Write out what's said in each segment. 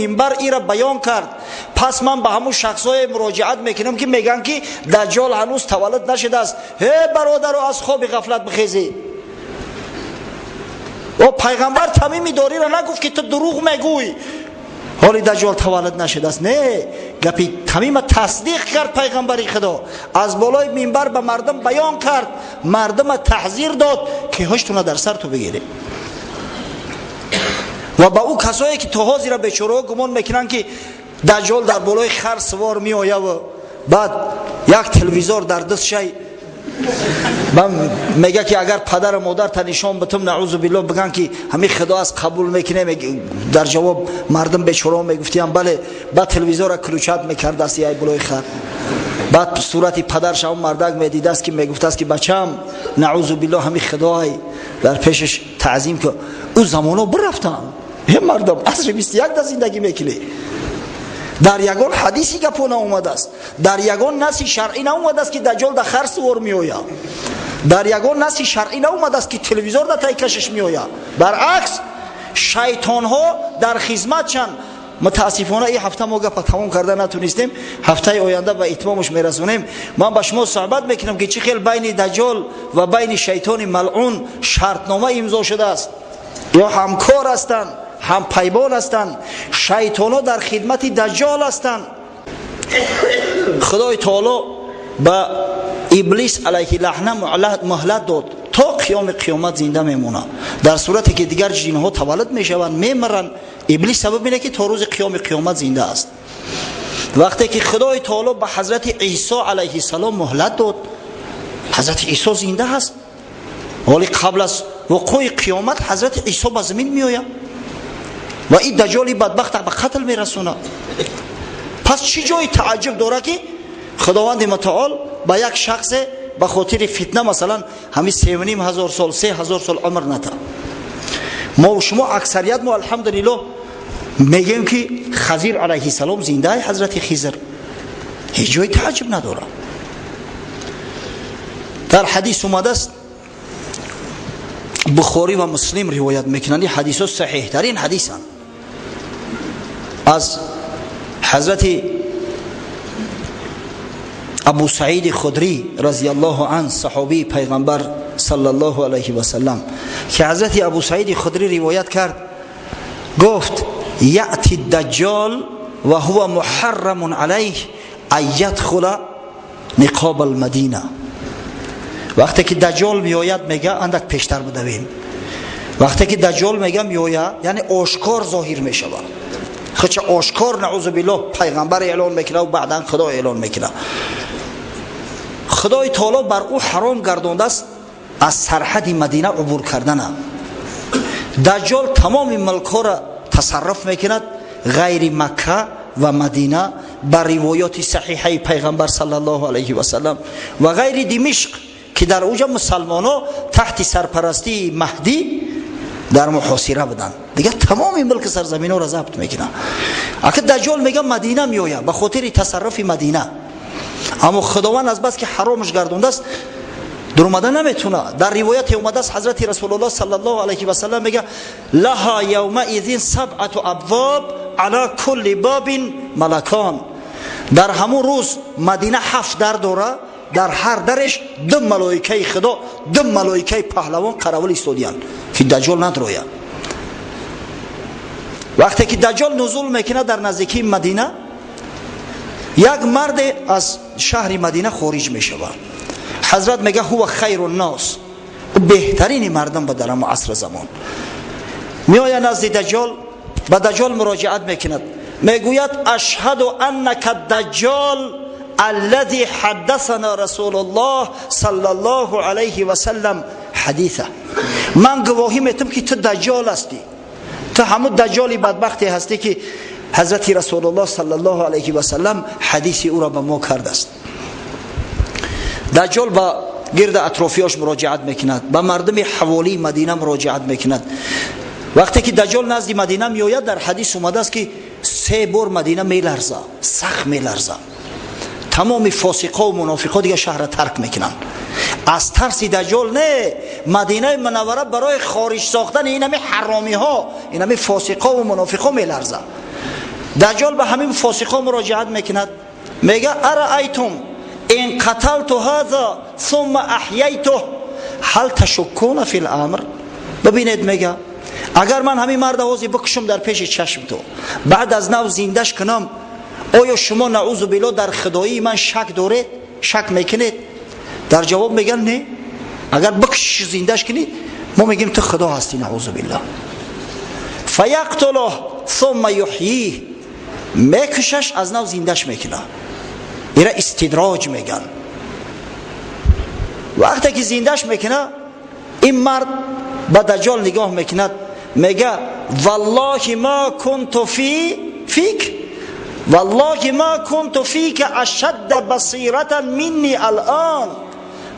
минбар ира баён кард. Пас ман ба ҳамун шахсҳое муроҷиат мекунам, ки мегӯянд, ки Даҷҷол ҳанӯз таваллуд нашудааст. Ҳе бародаро, аз хоби ғафлат бихезед. О пайғамбар Тамими Дориро нагуфт, ки ту дурӯғ мегӯй, ҳоли Даҷҷол таваллуд нашудааст. Не, гапи Тамима тасдиқ кард. Пайғамбари Худо аз болои минбар ба мардум баён кард, мардума таҳзир дод, ки ҳуштуна дар сар ту бигиред. Ва ба ӯ касое, ки то ҳозира бечораҳо гумон мекунанд, ки Даҷҷол дар болои хар сувор меояву баъд як телевизор дар дастшай мега, ки агар падару модарта нишон битум, наузу билло, биган, ки ҳамин Худо аст, қабул мекунем. Дар ҷавоб мардум бечораҳо мегуфтиям: «Бале». Баъд телевизора включать мекардааст яй болои хар, баъд сурати падарш ҳамон мардак медидааст, ки мегуфтааст, ки бачам, наузу билло, ҳамин Худоай, дар пешаш таъзим ку. Ӯ замоно бирафтанд. Е мардум, асри 21 да зиндагӣ мекунӣ. Дар ягон ҳадиси гапо наомадааст, дар ягон наси шаръӣ наомадааст, ки Даҷҷол дар хар сувор меояд. Дар ягон наси шаръӣ наомадааст, ки телевизор дар тайкашаш меояд. Баръакс, шайтонҳо дар хизматшанд. Мутаассифона, ин ҳафта мо гапа тамом карда натунистем, ҳафтаи оянда ба итмомаш мерасонем. Ман ба шумо суҳбат мекунам, ки чӣ хел байни Даҷҷол ва байни шайтони малъун шартнома имзо шудааст ё ҳамкор ҳастанд, ҳампаймон ҳастанд. Шайтонҳо дар хидмати Даҷҷол ҳастанд. Худои Таоло ба Иблис алайҳи лаъна муҳлат дод, то қиёми қиёмат зинда мемонад. Дар сурате ки дигар ҷинҳо таваллуд мешаванд, мемиранд, Иблис сабаб ине, ки то рӯзи қиёми қиёмат зинда аст. Вақте ки Худои Таоло ба ҳазрати Исо алайҳиссалом муҳлат дод, ҳазрати Исо зинда ҳаст. Ҳоли қабл аз вуқӯи қиёмат ҳазрати Исо ба замин меояд ва ин Даҷҷоли бадбахта ба қатл мерасонад. Пас чӣ ҷои тааҷҷуб дорад, ки Худованди Мутаол ба як шахсе ба хотири фитна, масалан, ҳамин 3500 сол, 3000 сол умр ната? Мо шумо, аксарият мо, алҳамдулиллоҳ, мегӯем, ки Хазир алайҳиссалом зиндаи, ҳазрати Хизр. Ҳеҷ ҷои тааҷҷуб надорад. Дар ҳадис омадааст, Бухорӣ ва Муслим ривоят мекунанд, ин ҳадисҳо саҳиҳтарин ҳадисанд, аз ҳазрати Абу Саиди Худрӣ разиаллоҳу ан, саҳобии пайғамбар саллаллоҳу алайҳи васалам, ки ҳазрати Абу Саиди Худрӣ ривоят кард, гуфт: يأتي الدجال وهو محرم عليه أن يدخل نقاب المدينة. Вақте ки Даҷҷол меояд, мега, андак пештар будавем, вақте ки Даҷҷол, мега, меояд, яъне ошкор зоҳир мешавад, худша ошкор, наузу биллоҳ, пайғамбар эълон мекунад ва баъдан Худо эълон мекунад. Худои Таоло бар ӯ ҳаром гардондааст аз сарҳади Мадина убур кардана. Даҷҷол тамоми мулкҳоро тасарруф мекунад, ғайри Макка ва Мадина, ба ривоёти саҳиҳаи пайғамбар саллаллоҳу алайҳи васалам, ва ғайри Димишқ, ки дар уҷа мусалмоно таҳти сарпарастии Маҳдӣ дар муҳосира буданд. Дигар тамоми мулки сарзаминҳоро забт мекунад. Ака Даҷҷол, мега, Мадина меояд ба хотири тасарруфи Мадина, аммо Худованд аз бас ки ҳаромаш гардондааст, дуромада наметуна. Дар ривояте омадааст, ҳазрати Расулуллоҳ саллаллоҳу алайҳи васалам мега: لها يومئذ سبعة أبواب على كل باب ملكان. Дар ҳамун рӯз Мадина ҳафт дар дора, дар ҳар дареш ду малоикаи Худо, ду малоикаи паҳлавон қаравул истодиянд, ки Даҷҷол надрояд. Вақте ки Даҷҷол нузул мекунад дар наздикии Мадина, як марде аз шаҳри Мадина хориҷ мешавад. Ҳазрат мега: هو خير الناس, беҳтарини мардум ба дар ҳамо асри замон. Меояд назди Даҷҷол, ба Даҷҷол муроҷиат мекунад, мегӯяд: أشهد أنك الدجال الذي حدثنا رسول الله صلى الله عليه وسلم حديثه. Ман гувоҳӣ метам, ки ту Даҷҷол ҳастӣ, ту ҳамун Даҷҷоли бадбахте ҳастӣ, ки ҳазрати Расулуллоҳ саллаллоҳу алайҳи васалам ҳадиси ӯро ба мо кардааст. Даҷҷол ба гирда атрофиёш муроҷиат мекунад, ба мардуми ҳаволии Мадина муроҷиат мекунад. Вақте ки Даҷҷол назди Мадина меояд, дар ҳадис омадааст, ки се бор Мадина меларза, сахт меларза. Тамоми фосиқо мунофиқо дига шаҳра тарк мекунанд аз тарси Даҷҷол. Не, Мадинаи Мунаввара барои хориҷ сохтани инами ҳаромиҳо, инами фосиқову мунофиқо меларза. Даҷҷол ба ҳамин фосиқҳо муроҷиат мекунад, мега: «Араайтум ин қаталту ҳаза сумма аҳяйтуҳ ҳал ташуккуна фил амр?» Бибинед, мега, агар ман ҳамин марда ҳозир бикушам дар пеши чашм ту, баъд аз нав зиндаш кунам, оё шумо, наузу билло, дар худоии ман шак доред, шак мекунед? Дар ҷавоб меган: не, агар бикушиш, зиндаш кунӣ, мо мегӯем, ту худо ҳастӣ, наузу билло. Фаяқтулуҳ сумма юҳйих, мекушаш, аз нав зиндаш мекуна. Ира истидроҷ меган. Вақте ки зиндаш мекуна, ин мард ба Даҷҷол нигоҳ мекунад, мега: «Валлоҳи ма кунту фик, валлоҳи ма кунту фика ашадда басиратан минни алъон».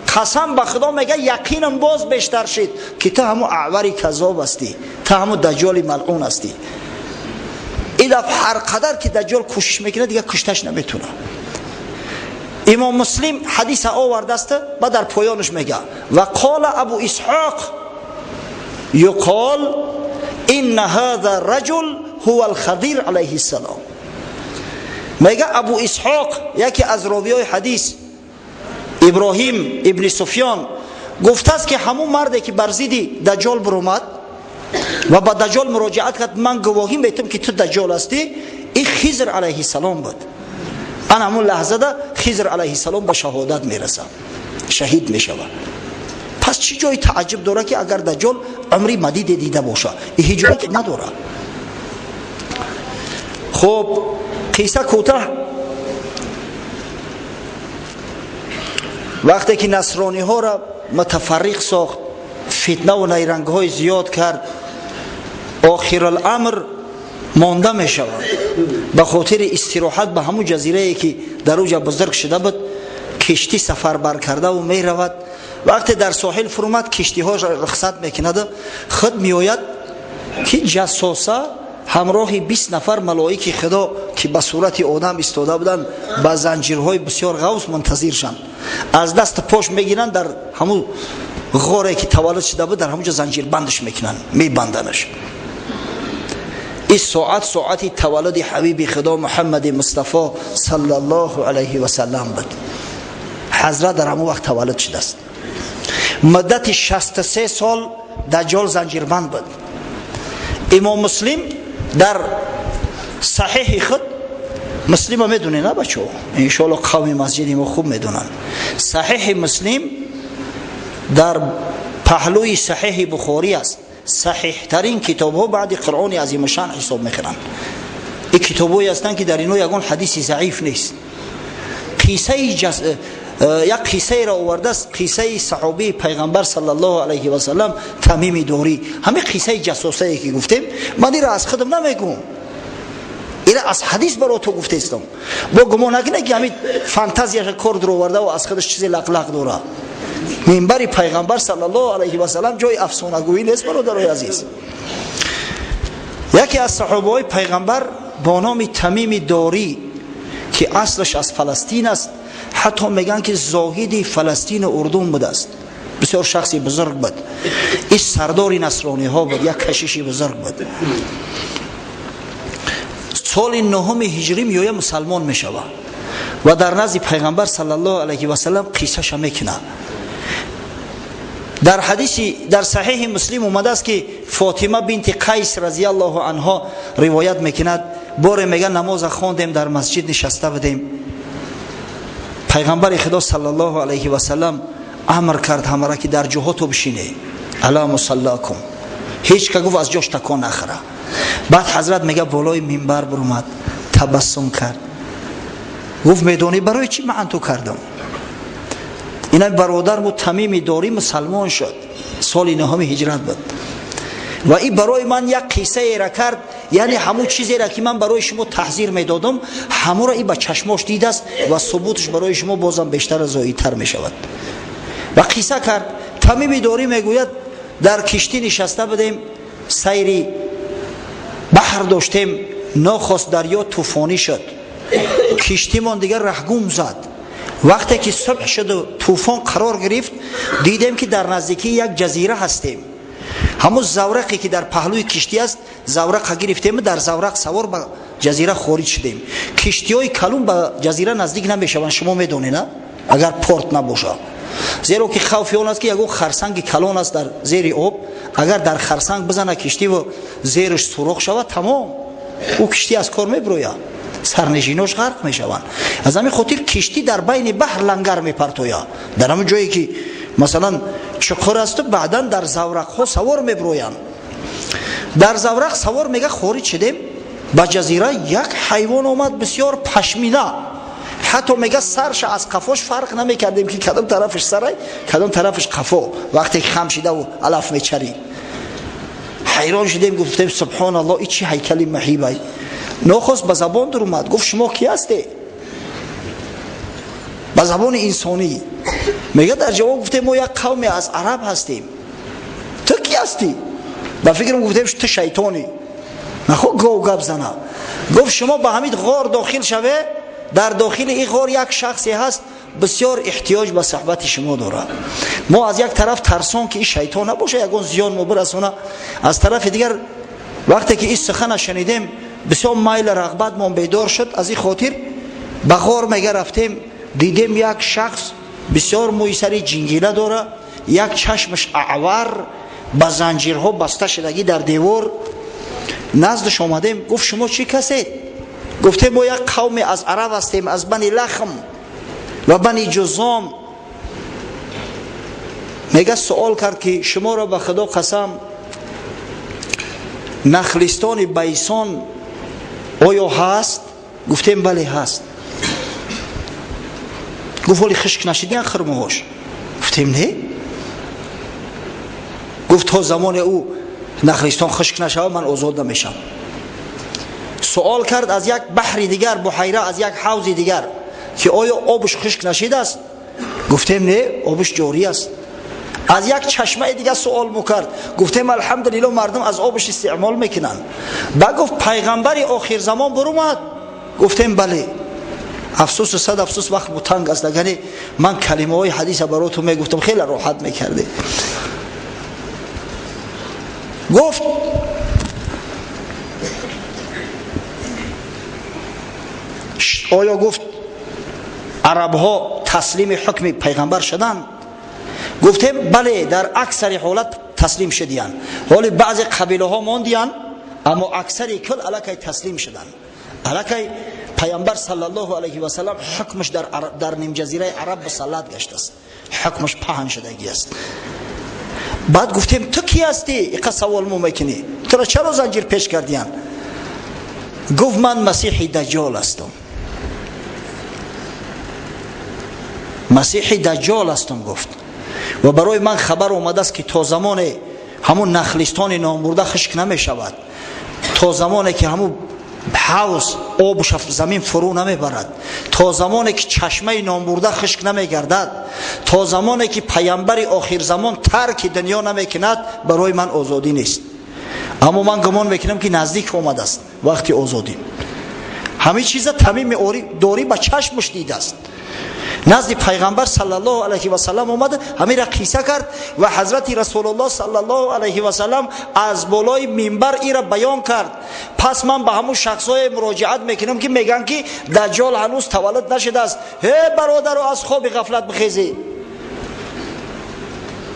Қасам ба Худо, мега, яқинам боз бештар шид, ки ту ҳамун аъвари каззоб ҳастӣ, ту ҳамун Даҷҷоли малъун ҳастӣ. Ин дафъ ҳар қадар ки Даҷҷол кӯшиш мекунад, дигар кушташ наметуна. Имом Муслим ҳадиса овардааст ба дар поёнаш мега: «Ва қола Абу Исҳоқ юқол инна ҳаза раҷул ҳува алхадир алайҳи ссалом». Мега Абу Исҳоқ, яке аз ровиёи ҳадис, Иброҳим ибни Суфён, гуфтааст, ки ҳамун марде ки бар зидди Даҷҷол биромад ва ба Даҷҷол муроҷиат кард: «Ман гувоҳӣ метам, ки ту Даҷҷол ҳастӣ», ин Хизр алайҳиссалом буд. Ан ҳамун лаҳзада Хизр алайҳиссалом ба шаҳодат мерасад, шаҳид мешавад. Пас чӣ ҷои тааҷҷуб дорад, ки агар Даҷҷол умри мадиде дида боша? И ҳеҷ ҷое надорад. Хуб, қисса кӯтаҳ. Вақте ки насрониҳоро мутафарриқ сохт, фитнаву найрангҳои зиёд кард, охируламр монда мешавад. Ба хотири истироҳат ба ҳамун ҷазирае, ки дар уҷа бузург шуда буд, киштӣ сафарбар кардаву меравад. Вақте дар соҳил фурӯмад, киштиҳо рухсат мекунаду худ меояд, ки ҷассоса ҳамроҳи 20 нафар малоики Худо, ки ба сурати одам истода буданд, ба занҷирҳои бисёр ғавз мунтазиршанд. Аз даст пош мегиранд, дар ҳамун ғоре, ки таваллуд шуда буд, дар ҳамунҷо занҷирбандаш мекунанд, мебанданаш. Ин соат соати таваллуди ҳабиби Худо Муҳаммади Мустафо саллаллоҳу алайҳи васаллам буд. Ҳазрат дар ҳамун вақт таваллуд шудааст. Муддати 63 сол Даҷҷол занҷирбанд буд. Имом Муслим дар саҳиҳи худ, Муслима медонед, на, бачаҳо? Иншоалло, қавми масҷиди мо хуб медонанд. Саҳиҳи Муслим дар паҳлӯи Саҳиҳи Бухорӣ аст, саҳиҳтарин китобҳо баъди Қуръони азимушан ҳисоб мекунанд. Ин китобҳое ҳастанд, ки дар инҳо ягон ҳадиси заиф нест. Қиссаи як қиссаеро овардааст, қиссаи саҳобии пайғамбар саллаллоҳу алайҳи васаллам Тамими Дорӣ. Ҳамин қиссаи ҷассосае, ки гуфтем, ман ира аз худам намегӯм, ира аз ҳадис баро ту гуфтестам. Бо гумон накунед, ки ҳамин фантазияша кор дуровардаву аз худаш чизе лақлақ дора. Минбари пайғамбар саллаллоҳу алайҳи васаллам ҷои афсонагӯӣ нест, бародарои азиз. Яке аз саҳобаҳои пайғамбар бо номи Тамими Дорӣ, ки аслаш аз Фаластин аст, ҳатто мегӯянд, ки зоҳиди Фаластину Урдун будааст, бисёр шахси бузург буд. Ин сардори насрониҳо буд, як кашиши бузург буд. Соли нуҳуми ҳиҷрӣ меоя, мусалмон мешавад ва дар назди пайғамбар саллаллоҳу алайҳи васаллам қиссаша мекунад. Дар ҳадиси дар Саҳиҳи Муслим омадааст, ки Фотима бинти Қайс разияллоҳу анҳо ривоят мекунад: боре, мега, намоза хондем, дар масҷид нишаста будем. Пайғамбари Худо саллаллоҳу алайҳи васаллам амр кард ҳамара, ки дар ҷоҳото бишине, ала мусаллакум, ҳеҷ ка, гуфт, аз ҷош такон нахӯра. Баъд ҳазрат, мега, болои минбар буромад, табассум кард, гуфт: «Медонӣ, барои чӣ ман ту кардам?» Ина бародарму Тамими Дорӣ мусалмон шуд, соли нуҳуми ҳиҷрат буд ва ин барои ман як қиссаера кард, яъне ҳамун чизера, ки ман барои шумо таҳзир медодам, ҳамуро и ба чашмош дидааст ва субуташ барои шумо бозам бештар зоидтар мешавад. Ва қисса кард. Тамими Дорӣ мегӯяд: дар киштӣ нишаста будем, сайри баҳр доштем. Нохост дарё тӯфонӣ шуд, киштимон дигар раҳгум зад. Вақте ки субҳ шуду тӯфон қарор гирифт, дидем, ки дар наздикии як ҷазира ҳастем. Ҳамун заврақе, ки дар паҳлӯи киштӣ аст, заврақа гирифтему дар заврақ савор ба ҷазира хориҷ шудем. Киштиҳои калон ба ҷазира наздик намешаванд, шумо медонед, агар порт набошад, зеро ки хавфи он аст, ки ягон харсанги калон аст дар зери об, агар дар харсанг бизана киштиву зераш сурох шавад, тамом, ӯ киштӣ аз кор мебирояд, сарнишинош ғарқ мешаванд. Аз ҳамин хотир киштӣ дар байни баҳр лангар мепартояд, дар ҳамон ҷое ки масалан чуқур асту, баъдан дар заврақҳо савор мебироянд. Дар заврақ савор, мега, хориҷ шудем ба ҷазира, як ҳайвон омад, бисёр пашмина, ҳатто, мега, сарша аз қафош фарқ намекардем, ки кадом тарафаш сарай, кадом тарафаш қафо. Вақте ки хам шидаву алаф мечарид, ҳайрон шудем, гуфтем: субҳоналло, и чӣ ҳайкали маҳибай! Нохост ба забон дуромад, гуфт: шумо кӣ ҳасте? Ба забони инсонӣ. Мега, дар ҷавоб гуфтем: мо як қавме аз араб ҳастем, ту кӣ ҳастӣ? Ба фикрам гуфтем: ту шайтонӣ, нахо гов гап зана. Гуфт: шумо ба ҳамин ғор дохил шаве, дар дохили ин ғор як шахсе ҳаст, бисёр эҳтиёҷ ба суҳбати шумо дорад. Мо аз як тараф тарсон, ки ин шайтон набоша, ягон зиён мо бирасона, аз тарафи дигар, вақте ки ин сухана шунидем, бисёр майл рағбатмон бедор шуд. Аз ин хотир ба ғор, мега, рафтем, дидем, як шахс бисёр мӯи сари ҷингила дора, як чашмаш аъвар, ба занҷирҳо баста шудагӣ дар девор. Наздаш омадем, гуфт: шумо чӣ касед? Гуфтем: мо як қавме аз араб ҳастем, аз бани Лахм ва бани Ҷузом. Мега, суол кард, ки шуморо ба Худо қасам, нахлистони Байсон оё ҳаст? Гуфтем: бале, ҳаст. Гуфт: ҳоли хишк нашидиян хурмоҳош? Гуфтем: не. Гуфт: то замоне ӯ нахлистон хишк нашавад, ман озод намешавам. Суол кард аз як баҳри дигар, буҳайра, аз як ҳавзи дигар, ки оё обш хишк нашидааст? Гуфтем: не, обш ҷорӣ аст. Аз як чашмаи дигар суол мукард, гуфтем: алҳамдулилло, мардум аз обш истеъмол мекунанд. Ба гуфт: пайғамбари охирзамон бурумад? Гуфтем: бале. Афсӯсу сад афсӯс, вақт бутанг аст, агар ман калимаҳои ҳадиса баротун мегуфтам, хеле роҳат мекарде. Гуфт: оё, гуфт, арабҳо таслими ҳукми пайғамбар шуданд? Гуфтем: бале, дар аксари ҳолат таслим шудиянд, ҳоли баъзе қабилаҳо мондиянд, аммо аксари кул аллакай таслим шуданд. Аллакай пайғамбар саллаллоҳу алайҳи васаллам ҳукмаш дар нимҷазираи араб мусаллат гаштааст, ҳукмаш паҳн шудагӣ аст. Баъд гуфтем: ту кӣ ҳастӣ, иқа савол мо мекунӣ, туро чаро занҷир пеш кардиянд? Гуфт: ман Масиҳи Даҷҷол ҳастам, Масиҳи Даҷҷол ҳастам, гуфт, ва барои ман хабар омадааст, ки то замоне ҳамун нахлистони номбурда хишк намешавад, то замоне ки ҳамун ҳавз обуш замин фурӯ намебарад, то замоне ки чашмаи номбурда хишк намегардад, то замоне ки пайғамбари охирзамон тарки дунё намекунад, барои ман озодӣ нест. Аммо ман гумон мекунам, ки наздик омадааст вақти озодӣ. Ҳамин чиза Тамими Дорӣ ба чашмаш дидааст. Назди пайғамбар саллаллоҳу алайҳи васаллам омада, ҳаминра қисса кард ва ҳазрати Расулуллоҳ саллаллоҳу алайҳи васаллам аз болои минбар ира баён кард. Пас ман ба ҳамун шахсҳое муроҷиат мекунам, ки мегӯянд, ки Даҷҷол ҳанӯз таваллуд нашудааст. Ҳе бародаро, аз хоби ғафлат бихезед!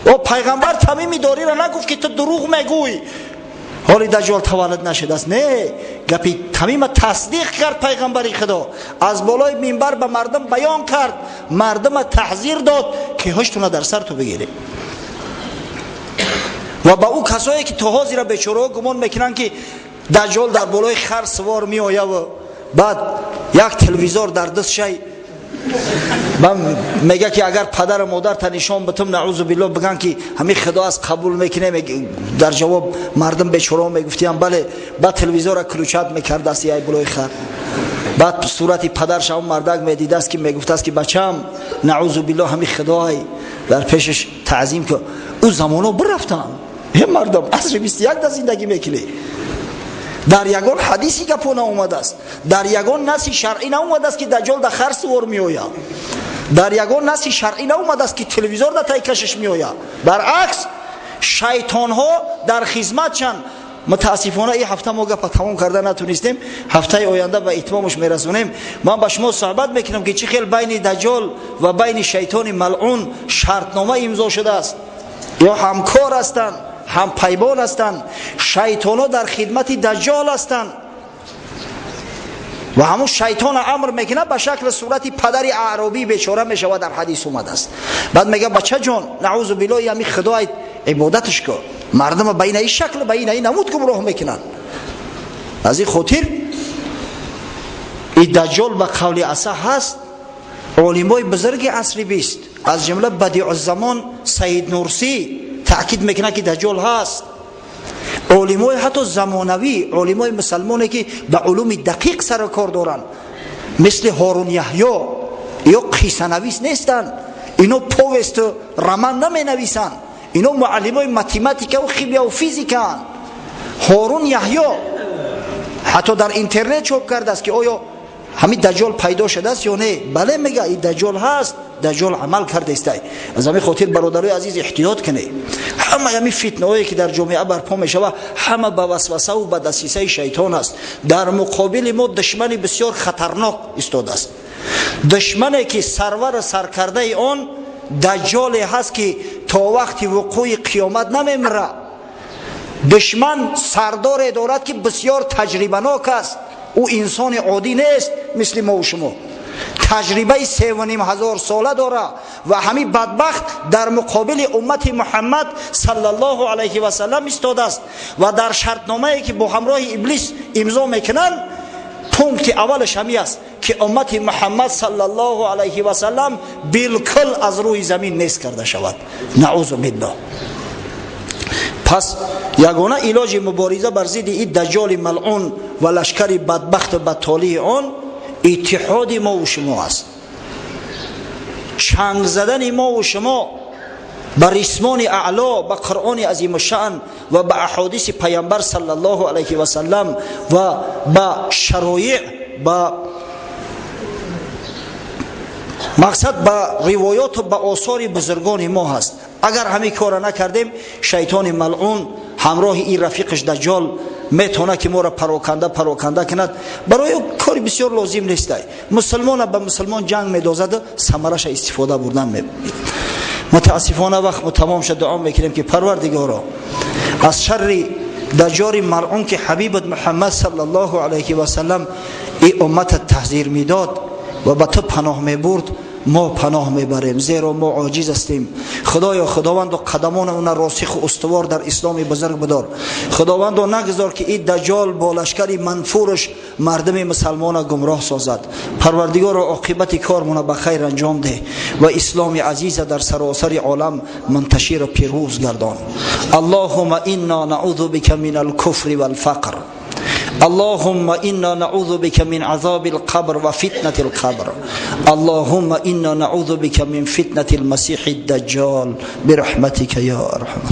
О, пайғамбар Тамими Дориро нагуфт, ки ту дурӯғ мегӯй, ҳоли Даҷҷол таваллуд нашудааст. Не, гапи Тамима тасдиқ кард пайғамбари Худо, аз болои минбар ба мардум баён кард, мардума таҳзир дод, ки ҳуштуна дар сарту бигиред. Ва ба ӯ касое, ки то ҳозира бечораҳо гумон мекунанд, ки Даҷҷол дар болои хар сувор меояву баъд як телевизор дар даст шай, ман мега, ки агар падару модарта нишон битум, наъузу билло, биган, ки ҳамин Худо аст, қабул мекунем, дар ҷавоб мардум бечораҳо мегуфтиянд: бале. Баъд телевизора включать мекардааст яй болои хар, баъд сурати падарш ҳамон мардак медидааст, ки мегуфтааст, ки бачам, наъузу билло, ҳамин Худоай, дар пешаш таъзим ку. Ӯ замоно бирафтанд. Е мардум, асри 21 да зиндагӣ мекунед. Дар ягон ҳадиси гапо наомадааст, дар ягон наси шаръӣ наомадааст, ки Даҷҷол дар хар сувор меояд, дар ягон наси шаръӣ наомадааст, ки телевизор дар тай кашиш меояд. Баръакс, шайтонҳо дар хизматшанд. Мутаассифона, ин ҳафта мо гапа тамом карда натунистем. Ҳафтаи оянда ба итмомаш мерасонем. Ман ба шумо суҳбат мекунам, ки чӣ хел байни даҷҷол ва байни шайтони малъун шартнома имзо шудааст, ё ҳамкор ҳастанд, ҳампаймон ҳастанд. Шайтонҳо дар хидмати даҷҷол ҳастанд ва ҳамун шайтон амр мекунад, ба шакли сурати падари аъробии бечора мешавад, дар ҳадис омадааст. Баъд мега: «Бача ҷон, наъузу биллоҳ, ҳами худои ибодаташ кун». Мардума ба инаи шакл, ба инаи намуд гумроҳ мекунанд. Аз ин хотир и даҷҷол ба қавли аса ҳаст. Олимои бузурги асри 20, аз ҷумла Бадиъуззамон Саид Нурсӣ, таъкид мекунад, ки даҷҷол ҳаст. Олимои ҳатто замонавӣ, олимои мусалмоне, ки ба улуми дақиқ сару кор доранд, мисли Ҳорун Яҳё, ё қиссанавис нестанд, ино повесту роман наменависанд, ино муаллимои математикаву химияву физикаанд. Ҳорун Яҳё ҳатто дар интернет чоп кардааст, ки оё ҳамин даҷҷол пайдо шудааст ё не. Бале, мега, и даҷҷол ҳаст, даҷҷол амал кардаистай. Аз ҳамин хотир, бародарои азиз, эҳтиёт кунед. Ҳама ҳамин фитнаҳое, ки дар ҷомеа барпо мешава, ҳама ба васвасаву ба дасисаи шайтон аст. Дар муқобили мо душмани бисёр хатарнок истодааст, душмане, ки сарвару саркардаи он даҷҷоле ҳаст, ки то вақти вуқӯи қиёмат намемира. Душман сардоре дорад, ки бисёр таҷрибанок аст. Ӯ инсони оддӣ нест, мисли мову шумо, таҷрибаи 3500 сола дора ва ҳамин бадбахт дар муқобили уммати Муҳаммад саллаллоҳу алайҳи васаллам истодааст. Ва дар шартномае, ки бо ҳамроҳи Иблис имзо мекунанд, пункти аввалаш ҳами аст, ки уммати Муҳаммад саллаллоҳу алайҳи васаллам билкул аз рӯи замин нест карда шавад, наъузу биллоҳ. Пас ягона илоҷи мубориза бар зидди ин даҷҷоли малъун ва лашкари бадбахту бадтолии он иттиҳоди мову шумо аст, чанг задани мову шумо ба рисмони аъло, ба Қуръони азимушшаън ва ба аҳодиси Паямбар саллаллоҳу алайҳи васаллам ва ба шароеъ, ба мақсад, ба ривоёту ба осори бузургони мо ҳаст. Агар ҳамин кора накардем, шайтони малъун ҳамроҳи ин рафиқаш даҷҷол метавонад, ки моро пароканда пароканда кунад. Барои кори бисёр лозим нестай, мусулмона ба мусулмон ҷанг медозаду самараша истифода бурдан. Мутаассифона, вақт тамом шуд. Дуо мекунем, ки Парвардигоро, аз шарри даҷҷоли малъун, ки ҳабибат Муҳаммад саллаллоҳу алайҳи васаллам и уммата таҳзир медод ва ба ту паноҳ мебурд, мо паноҳ мебарем, зеро мо оҷиз ҳастем. Худоё, Худовандо, қадамонамона росиху устувор дар исломи бузург бидор. Худовандо, нагузор, ки ин даҷҷол бо лашкари манфураш мардуми мусалмона гумроҳ созад. Парвардигоро, оқибати кормона ба хайр анҷом деҳ ва исломи азиза дар саросари олам мунташиру пирӯз гардон. Аллоҳума инна наъузу бика мин алкуфри валфақр. اللهم إنا نعوذ بك من عذاب القبر وفتنة القبر. اللهم إنا نعوذ بك من فتنة المسيح الدجال برحمتك يا أرحم.